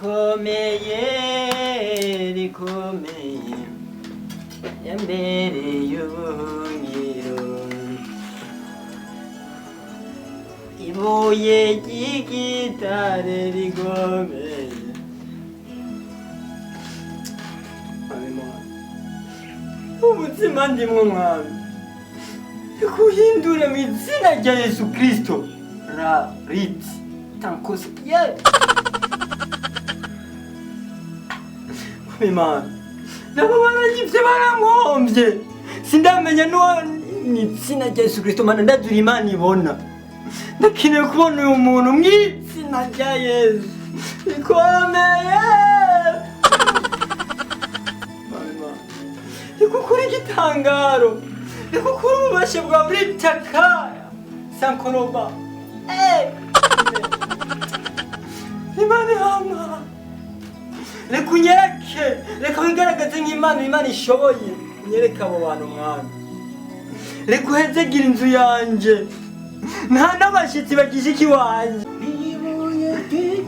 Rikomeye, rikomeye, yambereye ubuhungiro, ibuye ry'igitare rikomeye. Imana, ubuzima ndimwo, Mwami, rikuhindure mu izina rya Yesu Kristo. Ra rit tankose ye. Imana, nabo baranyivye, barankomvye, sindamenya n'uwo. Mu izina rya Yesu Kristo, Mana, ndazura Imana ibona. Ndakeneye kubona uyu muntu mu izina rya Yesu. Rikomeye. Imana, rikukura igitangaro, rikukura ububasha bwawe uritakaya sankoroba. Eh! Imana ihama, reka unyereke, reka wigaragaze nk'Imana, Imana ishoboye. Unyereke abo bantu, Mwami. Reka uhezegire inzu yanje, nta n'abashyitsi bagishika iwanje.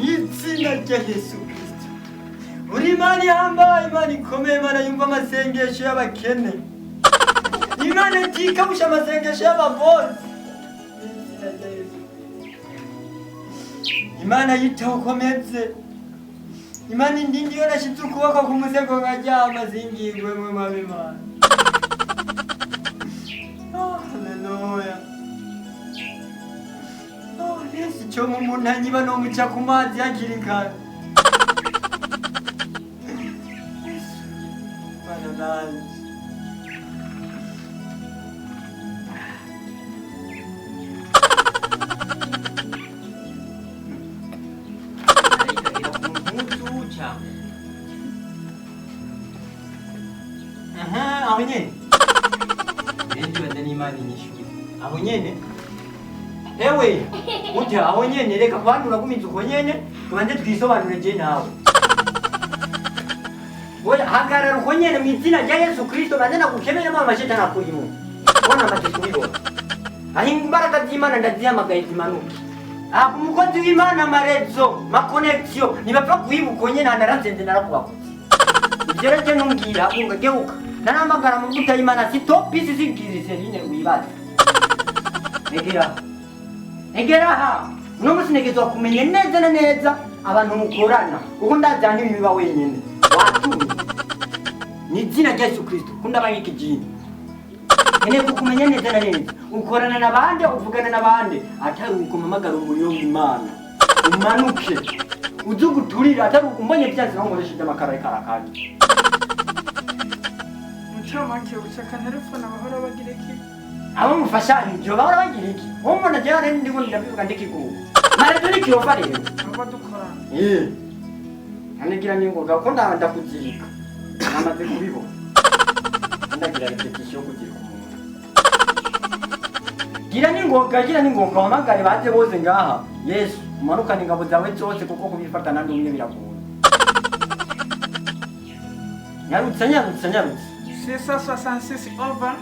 Izina rya Yesu Kristo, uri Imana ihambaye, Imana ikomeye, Imana yumva amasengesho y'abakene, Imana itikabusha amasengesho y'ababozi. Izina rya Yesu Kristo, Imana yitaho ukomeze, Imana indindi iyo nashize ukuboko ku musego nkaryama zingirwe mwe, Mwami Imana. Oh, haleluya. Oh, Yesu, icyo mu muntu anyiba no muca ku mazi hakiri kare. Yesu, Mana nanje. Ariko ku mpuzu cyane. Aha, aho nyene. Ndibaza n'Imana inyishyura. Aho nyene. Ewe, burya aho nyene, reka kwandura gumiza uko nyene, tubanze twisobanure je nawe. Oya, hagarara uko nyene mu izina rya Yesu Kristo, banze nagukemeremo amashetani akurimo. Ubona amaze kubibona. Aho imbaraga z'Imana ndazihamagaye zimanuke. Aha umukozi w'Imana, ama réseaux, ma connexions, ntibapfa kuyiba uko nyene, narasenze, narakubakutse. Ivyo rero je ntumbwira, haguruka, geuka. Naramagara amavuta y'Imana si topisi zibwirize nyine wibaze. Egera. Egera aha. Uno munsi ntegerezwa kumenya neza na neza abantu mukorana, kuko ndaza ntibiba wenyene. Watumye. Ni izina rya Yesu Kristo, kunda abanyikijini. Nkeneye kukumenya neza na neza. Ukorana na bande, uvugana na bande, atari uko mpamagara umuriro w'Imana. Umanuke. Uze uguturira, atari uko mbonye byanze naho nkoresheje amakara ariko arakanya. Mucamake, ushaka telefone abahora bagira iki? Abo mufashanya bahora bagira iki? Wowe mbona jewe rero ndiko ndabivuga ndikiguha. Mareto ni kirofa rero. Abo dukorana? Eh. Anigira ningoga ko ndakuzirika. Namaze kubibona. Ndagira répétition yo kuzirika umuntu. Gira ningoga, gira ningoga, wahamagare baze bose ngaha. Yesu, umanukane ingabo zawe zose kuko kubifata nandi umwe biragoye. Nyarutse, nyarutse, nyarutse. 666 over.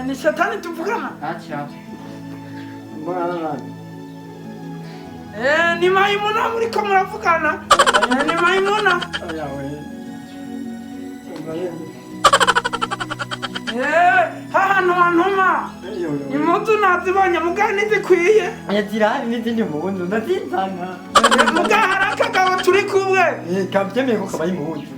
Ni shetani tuvugana. Acha. Mbona nani? Ni Maimuna muriko muravugana. Ni Maimuna. Oya we. Hahantu wantuma impuzu nazibonye mugabo ntizikwiye. Oya, zirahari n'izindi mpunzu ndazizana. Mugabo hari akagabo turi kumwe. Kabyemeye ko kabaye impunzu.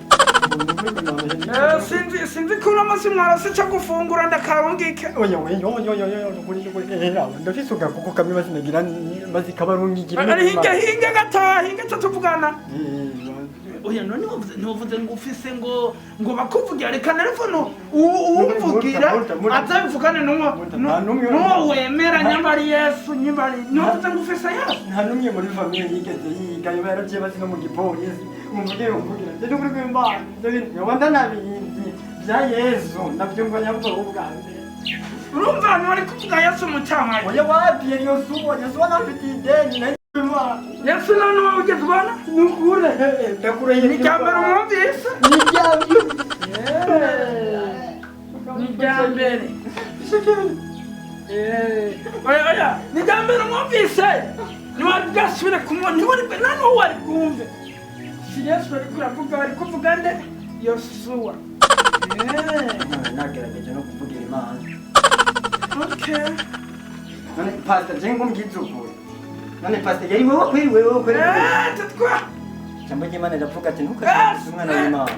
Sinzi ko uno munsi mwarose ico gufungura ndakarungike. Oya we, yo yo yo yo, nukuri nukuri, ndafise agakuko kamwe basinagira bazikabarungigira. Hinge, hinge gatoya, hinge co tuvugana. Oya, none ntiwavuze ngo ufise ngo bakuvugira? Reka telefone uwumvugira aza bivugane n'uwo n'uwo wemera, nyamba ari Yesu, nyamba ari, ntiwavuze ngo ufise Yesu? Nta n'umwe muri famille yigeze yiga, yoba yaraciye basi no mu gipolisi umvuge umvugira njye n'ukuri kw'Imana. Ibyo bintu yoba ndanabizi bya Yesu, ndabyumva nyavuga ubwa mbere. Urumva abantu bari kuvuga Yesu mu cyamake. Oya, wapi, Yosuwa, Yosuwa nafitiye ideni na Imana. Yesu none wowe ugeze ubona? Nukure, ndakurahiye. Ni irya mbere umwumvise? Ni irya mbere. Ni irya mbere. Eh, oya oya, ni rya mbere mwumvise, ntiwari bwasubire kumubona, ntiwari nta n'uwo wari bwumve. Si Yesu ariko uravuga, bari kuvuga nde? Yosuwa. Eh, Nagerageje no kuvugira Imana. Okay. None pastor, je ngumbwize ukuri, none pastor, yari wewe kweri, wewe kweri? Eh, tutwa. Ijambo ry'Imana riravuga ati ntukagerageze umwana w'Imana.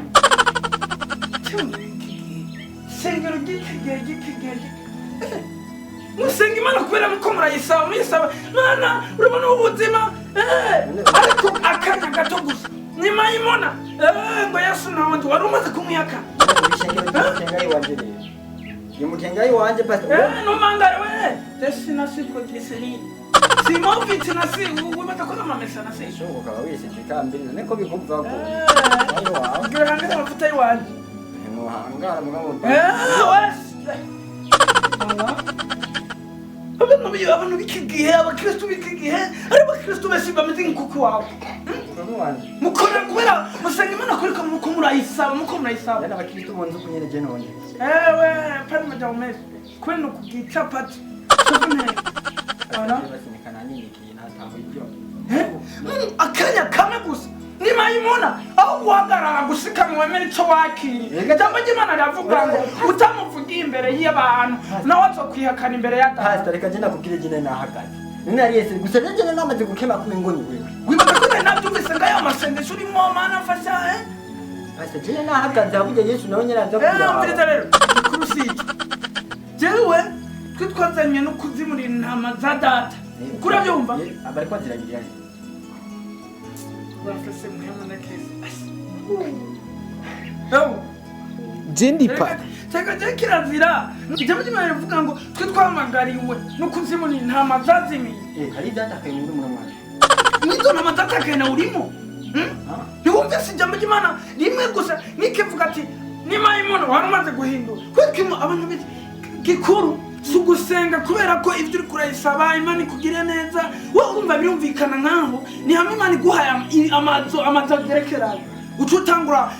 Sengero ry'iki gihe, ry'iki gihe, musenga Imana kubera muko murayisaba, muyisaba Mana, urabona ubu buzima, ariko akanya gato gusa nyuma y'imona, ngo Yesu nawundi wari umaze kumwihaka. Ishengero ry'umukengayi wanje rero, uyu mukengayi wanje, pastor. Numangare we desi nasi glycerine simoviti nasi wibaza ko namamesa nasi. Ishoboka ukaba wisize ikambiri, none ko bikuvako ayo wawe. Ngira hangare amavuta y'iwanje. Ntuhangara mugabo. Wese abantu b'iki gihe, abakristu b'iki gihe, ari abakristu benshi bameze nk'ukuku wawe. Umugabo wanje. Mukora kubera musenga Imana kuriko muko murayisaba, muko murayisaba. Yana abakristu bonze uko nyene je none. Ewe pani majambo menshi kubera ni ukugicapati. Voilà. Basinikana nyinikiye nataho ibyo. Eh? Akanya kamwe gusa nimayimuna aho guhagarara gushika mu wemere ico wakiriye. Ega- Ijambo ry'Imana riravuga ngo utamuvugiye imbere y'abantu nawe azokwihakana imbere ya Data. Pastor, reka je nakubwire, je nahagaze none ari Yesu gusa, rero je namaze gukema kumwe ngo ni wewe. Wibaza ko nari nabyumvise ngayo amasengesho urimo, Mana mfasha, eh? Pastor, je nahagaze haburya Yesu nawe nyene aza Eh, umviriza kuraba. Rero gikuru si ico. Jewe twe twazanye no kuzimurira intama za Data, uko urabyumva. Abariko baziragirira he? Bafise muhemu na keza. Ewe. Jindipa. Teka je kirazira. Ijambo ry'Imana rivuga ngo twe twahamagariwe no kuzimurira intama zazimiye. Eh, hari ivyatakaye muri muno mwana. Nizo ntama zatakaye nawe urimo. Hmm? Ah. Ntiwumvise ijambo ry'Imana rimwe gusa nikivuga ati nimayimuna wari umaze guhindura kuko abantu biti gikuru si ugusenga kubera ko ibyo uri kurayisaba Imana ikugire neza. Wowe urumva birumvikana nkaho ni hamwe Imana iguhaye amazu agerekeranye, uca utangura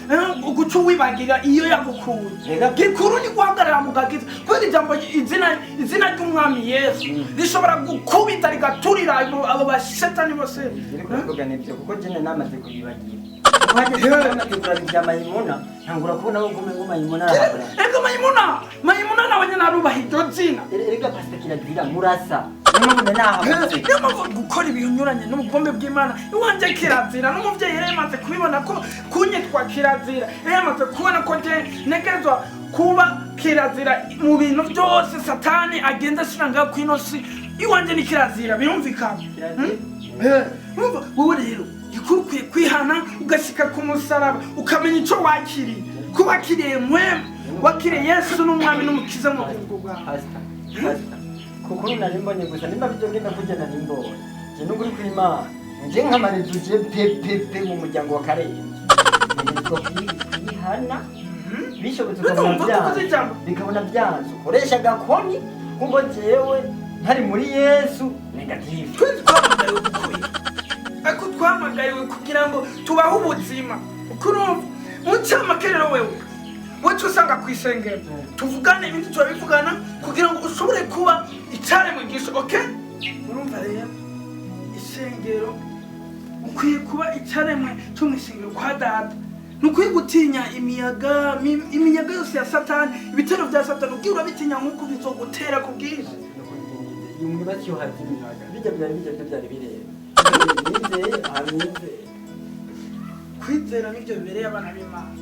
guca wibagira iyo yagukuye. Gikuru ni guhagarara mu gakiza kubera ijambo, izina ry'Umwami Yesu rishobora gukubita rigaturira abo bashetani bose. Iri kuvuga nibyo, kuko jene namaze kubibagira, kuko hageze namaze kuraba ibya Mayimuna, ntangura kubona ko ngo Mayimuna arahabura. Ego, Mayimuna, Mayimuna nawe nyine arubaha iryo zina. Erega pastor, kirazira murasa, niyo mpamvu nahabuze. Niyo mpamvu gukora ibinyuranye n'ubugombe bw'Imana iwanjye kirazira, n'umubyeyi yari yamaze kubibona ko kunyitwa kirazira, yari yamaze kubona ko nje ntegerezwa kuba kirazira mu bintu byose Satani agenda ashyira ngaho ku ino si. Iwanjye ni kirazira, birumvikana. Kirazira. Eh, urumva wowe rero gikuru ukwiye kwihana ugashyika ku musaraba, ukamenya icyo wakiriye, ko wakiriye mwemu, wakiriye Yesu n'Umwami n'Umukiza mu bugingo bwawe. Pastor, pastor, kuko nari mbonye gusa nimba bizogenda kurya, nari mbonye je n'ukuri kw'Imana nje nkamarije uje pe pe pe mu muryango wa Karenzi ntegerezwa kwihana bishobotse ukabona Urumva ko uvuze byanze ijambo. Bikabona byanze ukoresha agakoni, kuko jewe ntari muri Yesu negative. Twese twahamagariwe gukwiye, ariko twahamagariwe kugira ngo tubahe ubuzima. Uko urumva mu ncamake rero, wewe wowe usanga ku isengero tuvugane, ibindi turabivugana kugira ngo ushobore kuba icyaremwe gisha. Okay, urumva rero isengero ukwiye kuba icyaremwe cyo mu isengero kwa Data. Ntukwiye gutinya imiyaga, imiyaga yose ya Satani, ibitero bya Satani ubwiye urabitinya nk'uko bizogutera ku bwinshi. Umwubatsi yo hazi imiyaga bijya byari bijya byo byari bireba nizeye ahanizeye. Kwizera nibyo bibereye abana b'Imana.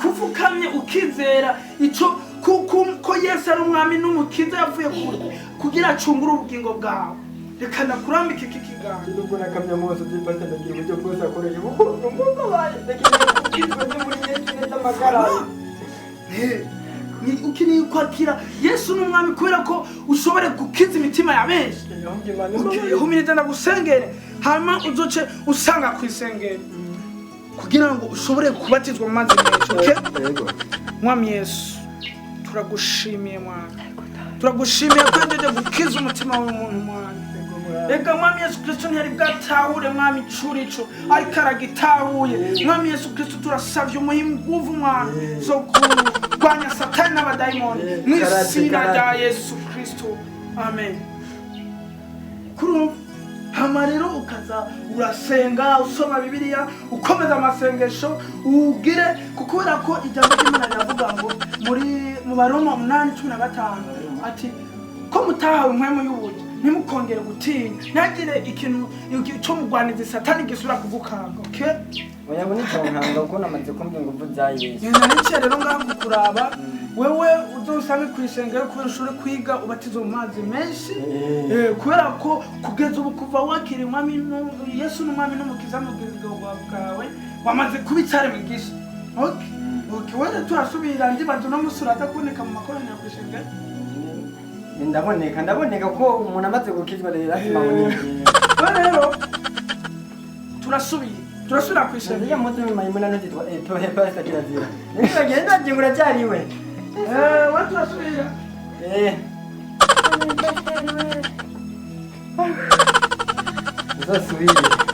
Kuvukamye ukizera ico ko Yesu ari Umwami n'Umukiza, yavuye kugira acungure ubugingo bwawe. Reka ndakurambike iki kiganza. Nubwo nakamye amaso by'ipasta, ndagira uburyo bwose akoresha kuko numva baye ndakeneye gukizwa ndi muri Yesu neza amagara. Ni ukeneye kwakira Yesu n'Umwami kubera ko ushobore gukiza imitima ya benshi. Okay, humiriza ndagusengere, hanyuma uzoce usanga ku isengero kugira ngo ushobore kubatizwa mu mazi menshi. Okay? Yego. Mwami Yesu, turagushimiye Mwana, turagushimiye ko yagejeje gukiza umutima w'umuntu Mwana. Reka Mwami Yesu Kristo, ntiyari bwatahure, Mwami, icurico, ariko aragitahuye. Mwami Yesu Kristo, turasavye umuhe inguvu, Mwami, zo kurwanya Satani n'abadayimoni mu izina rya Yesu Kristo, amen. Kuri hama rero ukaza urasenga, usoma Bibiliya, ukomeza amasengesho ugire, kubera ko ijambo ry'Imana riravuga ngo muri mu Baroma 8:15 ati ko mutahawe impwemu y'ubuja, ntimukongere gutinya, ntihagire ikintu cyo mugwaniza Satani gisubira kugukanga, okay? Oya, ngo niconkanga kuko namaze kumva inguvu za Yesu. Naricaye rero ngaha kukuraba wewe, uzosange ku isengero kubera ushobore kwiga ubatizo mu mazi menshi. Kubera ko kugeza ubu kuva wakira Umwami Yesu n'Umwami n'Umukiza mu bugingo bwawe, wamaze kuba icyaremwe gishya. Okay, wenda turasubira, ndibaza uno musi uraza kuboneka mu makoraniro ku isengero. Ndaboneka, ndaboneka ko umuntu amaze gukizwa rero lazima aboneke. We rero turasubiye, turasubira ku isengero. Uriya munsi Mayimuna ntitwa pastor Kirazira. Nibagenda ngira uracyariwe. We turasubira. Uzasubire.